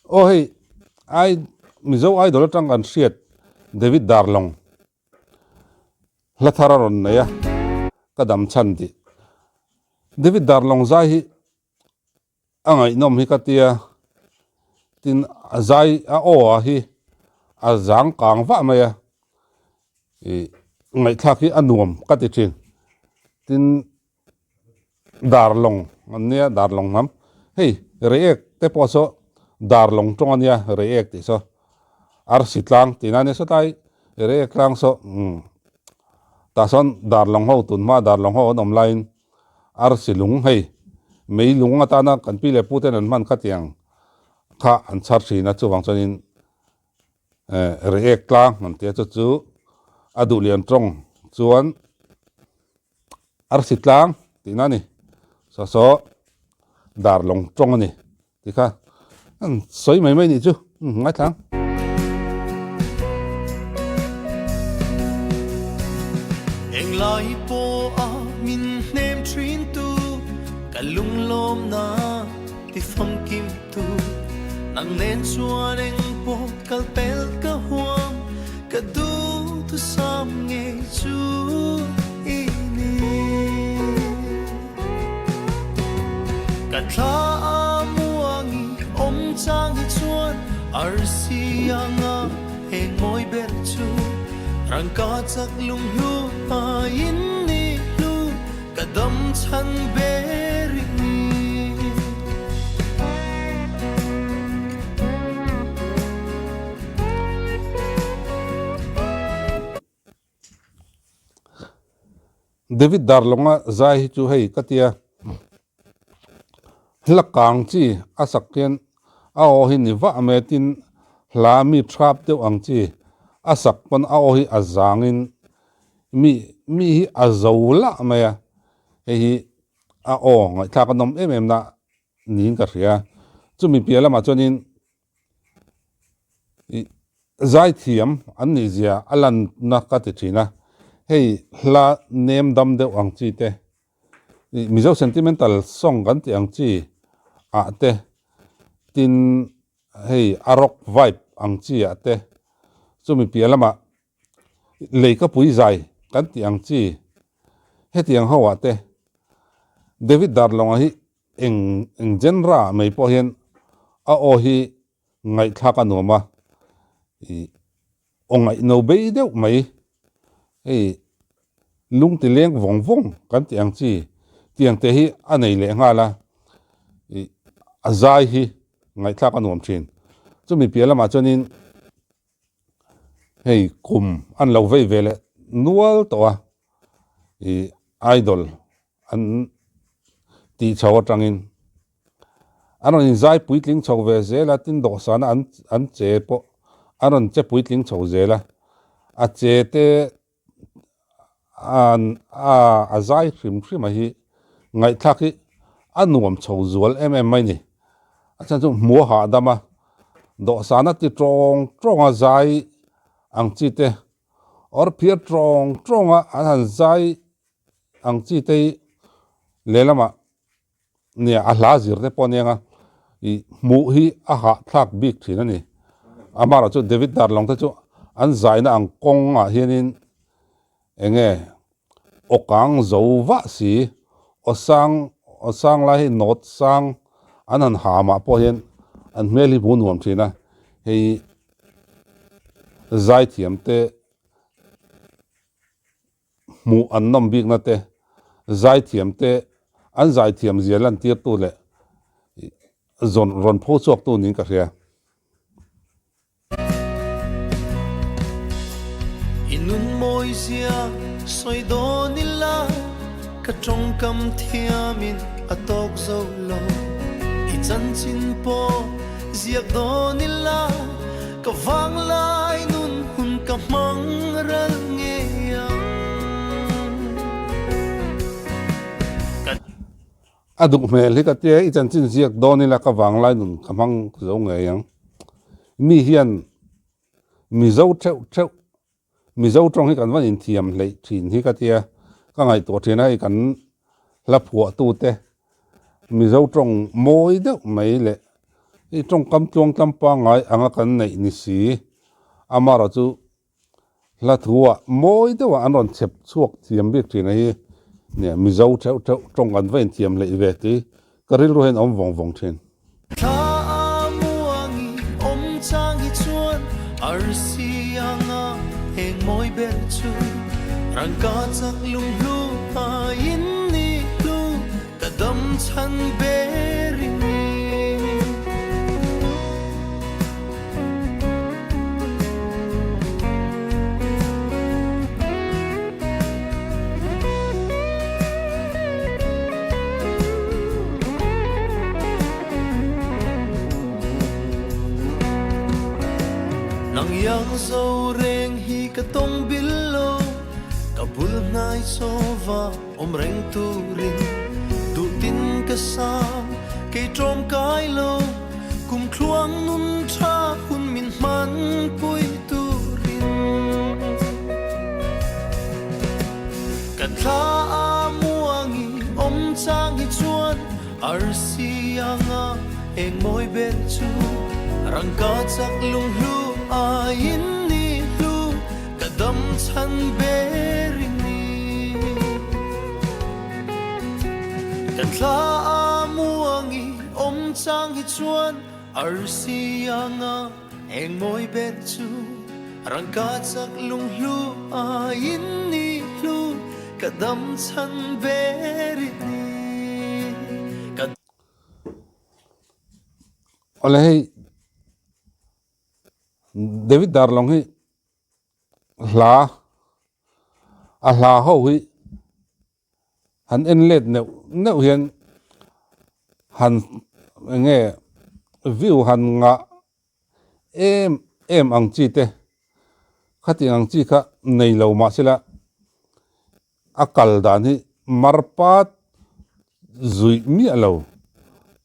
Aw hei ai Mizo Idol atang kan hriat David Darlong hla thar a rawn nei a, ka dam chhan tih. David Darlong zai hi a ngaihnawm hi ka tia, tin a zai a aw a hi a zang kang vah mai a, ih ngaihthlak hi a nuam ka ti thin. Tin Darlawng an nia Darlawng hnam hei Reiek te pawh saw Darlawng tawng a nia Reiek tih saw Arsi tlang tih na nia sawtlai Reiek tlang saw umm tah sawn Darlawng ho tun hma Darlawng ho an awm laiin Arsi lung hei mei lung atana kan pi leh pu ten an hman kha tiang kha an chhar thin a chuvang chuanin eh Reiek tlang an tia chu chu a duhlian tawng chuan. Arsi tlang tihna a ni. Saw saw dar lawng tawng a ni tih kha an sawi mai mai nih chu ngaithla ang. Englai pawha min hnem thin tu ka lunglawmna ti famkim tu nang nen chuan eng pawh kal pel ka huam Ka duhthusam ngei chu i ni. Ka thla a muangi awm chang hi chuan arsi anga heng mawi ber chu rangka chak lunghlu aiin ni hlu ka dam chhan ber i ni. David Darlawnga zai hi chu hei ka tia hla kang chi a sak hian a aw hi ni vah mai tin hla mi thrap deuh ang chi a sak pawn a aw hi a zangin mi mi hi a zo lah mai a hei hi a aw ngaihthlak a nawm em em na niin ka hria chumi piah lamah chuanin ih zaithiam an nih zia a lanna ka ti thin a hei hla nem dam deuh ang chi te ih mizo sentimental song kan tih ang chi ah te tin hei a rock vibe ang chi ah te chumi piah lamah lei ka pui zai kan tih ang chi hetiang ho ah te David Darlawnga hi eng eng genre ah mai pawh hian a aw hi ngaihthlak a nuam a ih aw ngaihno bei deuh mai hei lung ti leng vawng vawng kan tih ang chi tiang te hi a nei leh nghal a ih a zai hi ngaihthlak a nuam thin chumi piah lamah chuanin hei kum an lo vei ve leh nual tawh a ih idol an tih chho atangin an rawn inzai puitling chho ve zel a tin dawhsana an an che pawh an rawn che puitling chho zel a a che te an a a zai hrim hrim a hi ngaihthlak hi a nuam chho zual em em mai a ni a chhan chu hmuh a hahdam a dawhsana ti tawng tawng a zai ang chi te awr phiar tawng tawng a an han zai ang chi te hi lehlamah nia a hla zir te pawh a nia ih hmuh hi a hahthlak bik thin a ni amaherawh chu David Darlong te chu an zaina ang kawngah hianin eng nge aw kang zo vah si aw sang aw sang lai hi nawt sang an han ha mah pawh hian an hmel hi hmuh nuam thin a hei zaithiam te. Hmuh an nawm bikna te, zaithiam te, an zaithiam zia lantirtu leh zawn rawn pho chhuaktu niin ka hria. I nun mawi zia sawi dawn ila, ka tawngkam thiamin a tawk zo lo. I chanchin pawh ziak dawn ila, Ka vanglai nun hun ka hmang ral ngei ang. Ka. A duh hmel hi ka tia i chanchin ziak dawn ila ka vanglai nun ka hmang zo ngei ang. Mi hian Mizo theuh theuh Mizo tawng hi kan van inthiam hleih thin hi ka tia ka ngaihtuah thin a hei kan hla phuah tute Mizo tawng mawi deuh mai leh. Hei tawngkam tluangtlam pangngai anga kan neih ni si, amaherawh chu hla thu ah mawi deuh ah an rawn chhep chhuak thiam bik thin a hi nia Mizo theuh theuh tawng kan va inthiam hleih ve tih ka rilru hian a awm vawng vawng thin. Thla a muangi awm chang hi chuan arsi anga heng mawi ber chu rangka chak lunghlu aiin ni hlu ka dam chhan ber i ni. Nang iang zo reng hi ka tawng bil lo, ka bul hnai chawva awm reng turin duhtin ka sang kei ṭawm kai lo, kum thluang nun ṭha hun min hmanpui turin. Ka thla a muangi awm chang hi chuan arsi anga eng mawi ber chu rangka chak lunghlu aiin ni hlu ka dam chhan ber i ni. Ka thla a muangi awm chang hi chuan arsi anga eng mawi ber chu rangka chak lunghlu aiin ni hlu ka dam chhan ber i ni. Ka. Awle hei David Darlong hi hla a hla ho hi han en let neuh neuh hian han eng nge view han ngah em em ang chi te khatiang ang chi kha nei lo mah sela a kal dan hi mar pat zuih miah lo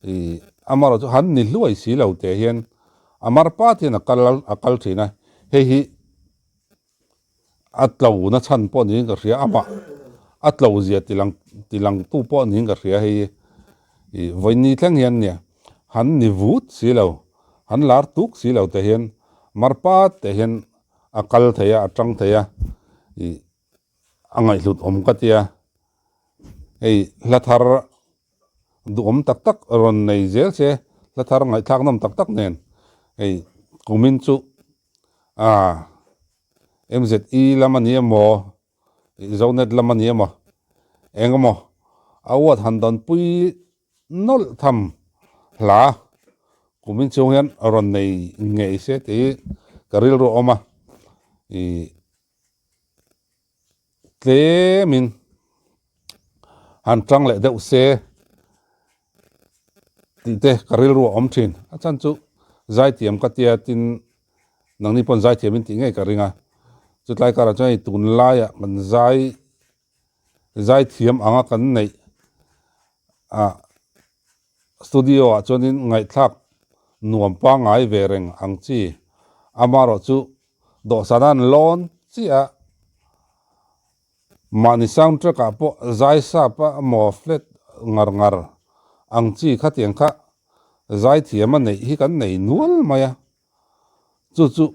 ih amaherawh chu han ni hluai si lo teh hian a mar pat hian a kal a kal thin a hei hi a tlo na chhan pawh niin ka hria amah a tlo zia ti lang ti lang tu pawh niin ka hria hei ih vawiin ni thleng hian nia han ni vut si lo han lar tuk si lo te hian mar pat te hian a kal thei a a tang thei a ih a ngaihhlut awm ka tia hei hla thar duhawm tak tak rawn nei zel se hla thar ngaihthlak nawm tak tak nen hei kumin chu ah M_Z_E lam a ni emaw Zonet lam a ni emaw eng emaw a uat han dawn pui nawlh tham hla kumin chhung hian rawn nei ngei se tih ka rilru a awm a ih. Tlemin han tang leh deuh se tih te ka rilru a awm thin. A chhan chu zaithiam ka tia tin nangni pawn zaithiam in tih ngei ka ring a. Chutlai karah chuan hei tunlaiah kan zai zaithiam anga kan neih ah studio ah chuanin ngaihthlak nuam pangngai ve reng ang chi amaherawh chu Dawhsan an lawn chiah a, mahni sound track ah pawh zai sap a maw flat ngar ngar ang chi khatiang kha zaithiam a neih hi kan nei nual mai a, chu chu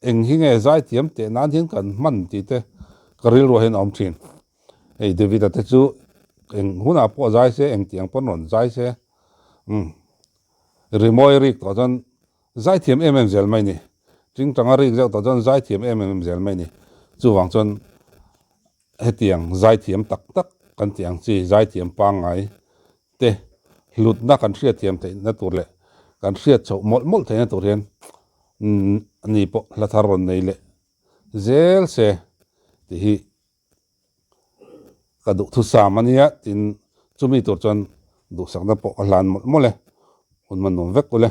eng hi nge zaithiam teh nan hian kan hman tih te ka rilruah hian a awm thin. Hei David-a te chu eng hunah pawh zai se engtiang pawn rawn zai se umm rimawi rik tawh chuan Zaithiam em em zel mai ni. Tingtang a rik zeuh tawh chuan zaithiam em em zel mai ni. Chuvang chuan hetiang zaithiam tak tak kan tih ang chi zaithiam pangngai te hlutna kan hriatthiam theihna tur leh kan hriat chhoh mawlh mawlh theihna tur hian ni pawh hla thar rawn nei leh zel se tih hi ka duhthusam a nia tin chumi tur chuan duhsakna pawh a hlan mawlh mawlh e, hun man nuam vek ule.